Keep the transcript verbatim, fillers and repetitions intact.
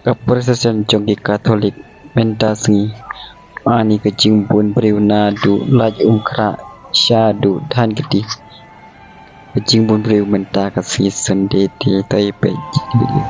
Ka procession jong ki Katholik mynta sngi. Ani ka jingbun briew naduh Laitumkhrah shaduh Dhankheti. Ka jingbun briew mynta ka sngi Sunday te, to ïa peit video.